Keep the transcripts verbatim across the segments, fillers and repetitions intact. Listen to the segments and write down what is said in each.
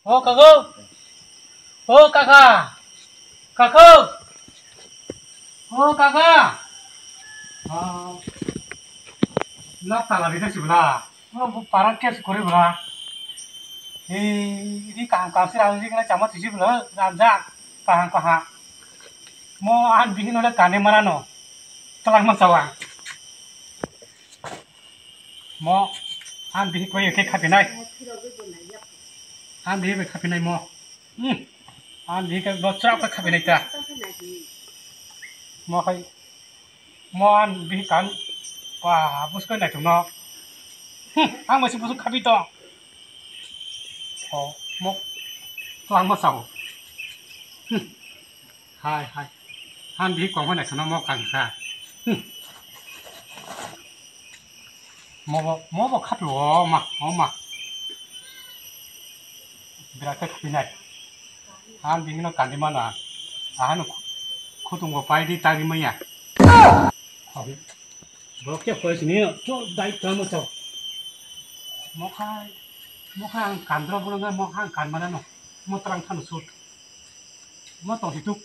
O kago. O kaka. Kago. O kaka. Ah. Nok tala ri kasi bela. Mo parak kes kori bela. Eh, ini kaham kasir ang ini kena camat sisi bela. Ranja kaham kaham. Mo an bihin ole kane marano. Telang masawa. Mo, ang bihi koi khe khapinai. Ang bihi bai khapinai mo. Hmm. Ang bihi khe bo chwrap khe khapinai ta. Mo khai, mo ang bihi kan, wah, bus koi nai thung no. Hmm. Ang masih bus khapi to. Oh, mo, tuang mo sao. Hmm. Hai, hai. Han di kong hone khana mo kang kha. Hmm. Mo bo, mo bo khat lo ma, o ma. Bira khe khapinai. Han di no kandi mana. Ahan khu-, khutung bo pai di tagi maya. Khoi. Borok khe khoi sini cho dai tamo cho. Mo khai, mo khai ang kandra bono mo khai ang kan mana no. Mo trang thano sut. Mo tong hituk.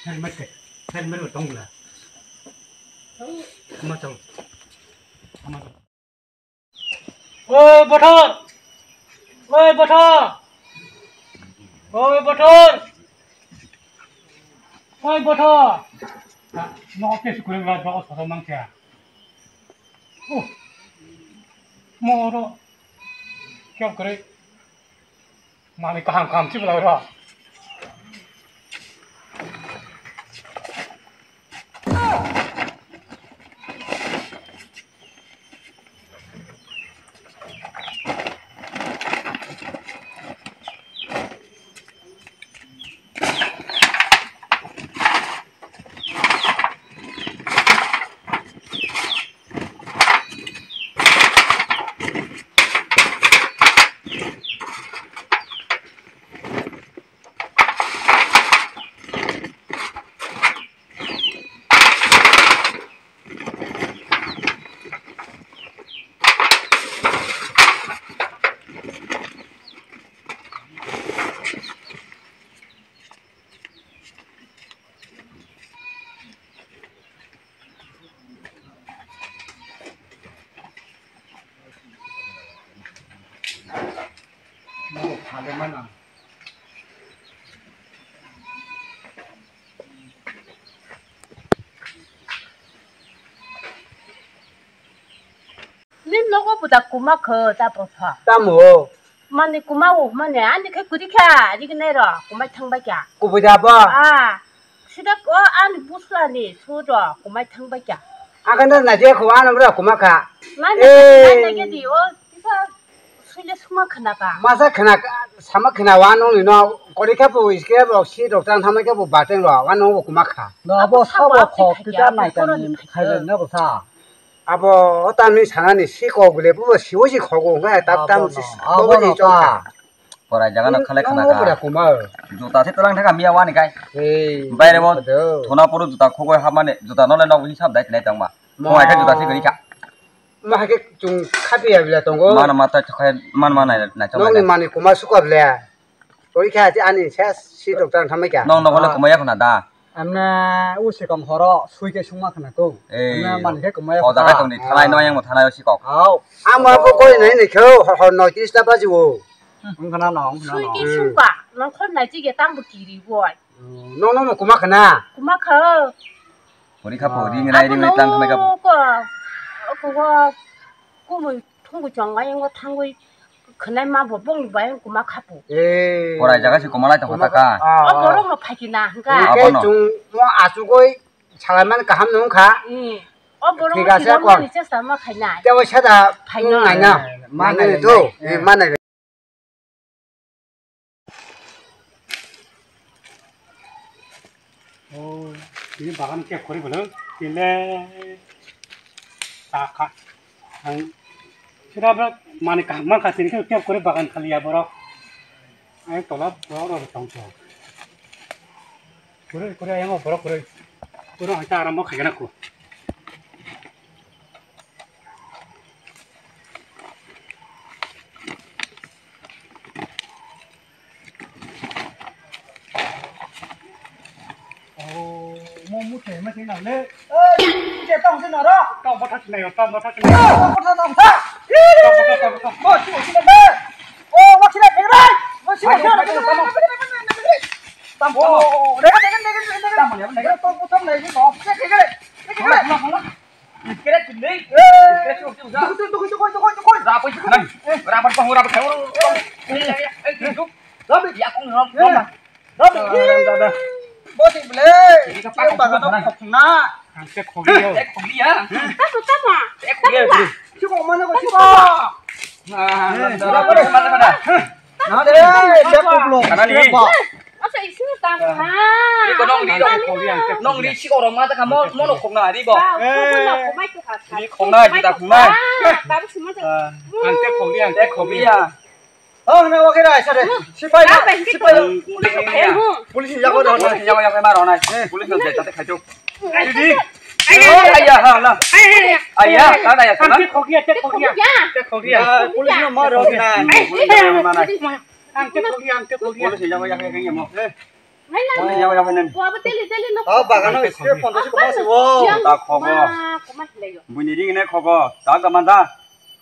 Helmet ke, helmet bo tong la. Mo tong. Mo tong. Oi bothor. Oi bothor. Oi bothor. Oi bothor. No ke sukure la do sa mang kya. Oh. Mo ro. Kya kore? Mani kaham kaham si belai ro. Nini nogo buda kuma kho ta bopha. Tamo? Mani kuma o mani ani khe kuri kha, ri gnai ro, kumai thang bai kya. Kubui da bo? Ah, sida ko ani busla ni su ro, kumai thang bai kya. Akan da na je ko ano ro kuma kha. Mani Eh. Nai na ke di o, tisa sui le suma khna ka. Masa khna ka, sama khna wa no ni no, kori kha bo iske bo si rok tang thamai kha bo bateng ro, wa no bo kuma kha. No, abo sabo sabo khok khai kha, tita nai koro tani ni khai khai le no bo sa. Abo o tamni sanani si kok bile bo sibo si khogo hwnkhai tab tam Abo si no, abo kobo no ni chong ta. Kha. Porai jaga no khale khana Nang kha. Bwra kuma. Juta se tolang thaka miya wani kai. Ei, Baire bo ado. Thona poro juta khogoi hapmani juta nole nok hisab dai tinai tongma. Ma. Khongai khe juta se gari kha. Ma hai khe chung khapi ya bila tongo. Mana mata chokhai man mana na chong. Nokni mani kuma suka bile. Tori kha ani ses si doctor thamai kha. Nong nokole kuma ya khuna da. Amna u sikam horo sui khe sungma khna ko. Ei, amna man khe kumaya o jaga kha. Tongni thalai no yang mo thalai o sikok. Hau. Amo bo koi nai ni kho hor noi tris ta baji o. Wng khna no, wng khna no. Sui khe sungba, nongkhor nai chige tang bo kiri boi. Nong no mo kuma khna. Kuma kha. Pori kha pori nai ri tang khna ka bo. Ko, ko, ko, kumui thungui chongai ngo thangui khwnai ma bo bong bai kuma khapu. Eh. Korai jaga se kuma lai tong kha ta ka. Ah, o borok no phaikina hwnkha. Abono. Chung mo achugoi salaiman kaham nung kha. Hmm. O borok no thik ase, tinamani chesta ma khainai. Tebo sada phaino. Nung naina. Ma nai to. Eh, ma nai. Oh, ini bagan kep kori bolo, tile taka. Ang sira bro mani kaham kha tini kep kori bagan khali ya borok. Ang tola borok rok tong to. Kori kori ayang borok kori. Borok ang ta aram kha gana ko. Khe ma sing nang le. Ei, je tong sing nang ro. Tong botha sing nang, tong botha sing nang. Tong botha tong sa. Tong botha, tong botha. Bo si si le. O, bo si le, pheng rai. Bo si le. Tam, tam, tam. Tam, tam. O, o, o, dega, dega, dega, dega. Tam, tam, tam. Tong botha nai, no. Dega, dega, dega. Dega, dega. Tam, tam, tam. Kere chindai. Eh. Kere chuk chuk ja. Dukui, dukui, dukui, dukui, dukui. Rapai chuk nang. Rapai pang, rapai chuk. Eh, eh, eh, chuk. Rapai. Ya kong rom, rom. Rapai. Rom, rom, rom. Bo sing bele. Ini ka pa kong bagano khokna. Ang se khogi yo. Eh, khogi ya. Tasu tama. Eh, khogi ya. Chuk mana ko chuk. Ah, mana mana. Na de, de kublo. Kana ni? Asa isu tam ha. Iko nong ri, nong ri si oro ma ta kamo, mono khokna ri bo. Ba, khokna khomai to kha. Ri khokna, juta khokna. Ba, ba, sima ta. Ang te khogli, ang te khogli. Oh, na, okay, rai, sare. Sipai na, sipai na. Police ni yago, yago, yago, ma ronai. Police no jai, tate khai chuk. Didi. Aya, ha, la. Aya, ta da ya, ta na. Te khogya, te khogya. Te khogya. Police no ma ronai. Police no ma ronai. Ang te khogya, ang te khogya. Police ni yago, yago, yago, mo. Police ni yago, yago, nani. Bo abo teli, teli no. Ah, bagano iske phone si koma si wo. Ta khogo. Koma, koma hilayo. Buini ring ne khogo. Ta ga manda.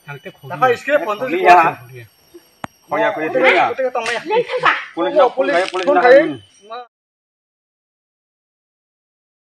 Ang te khogya. Ta iske phone si koma si. Khoya, khoya, khoya. Leng thangka. Police no, police, police phone no. Khai.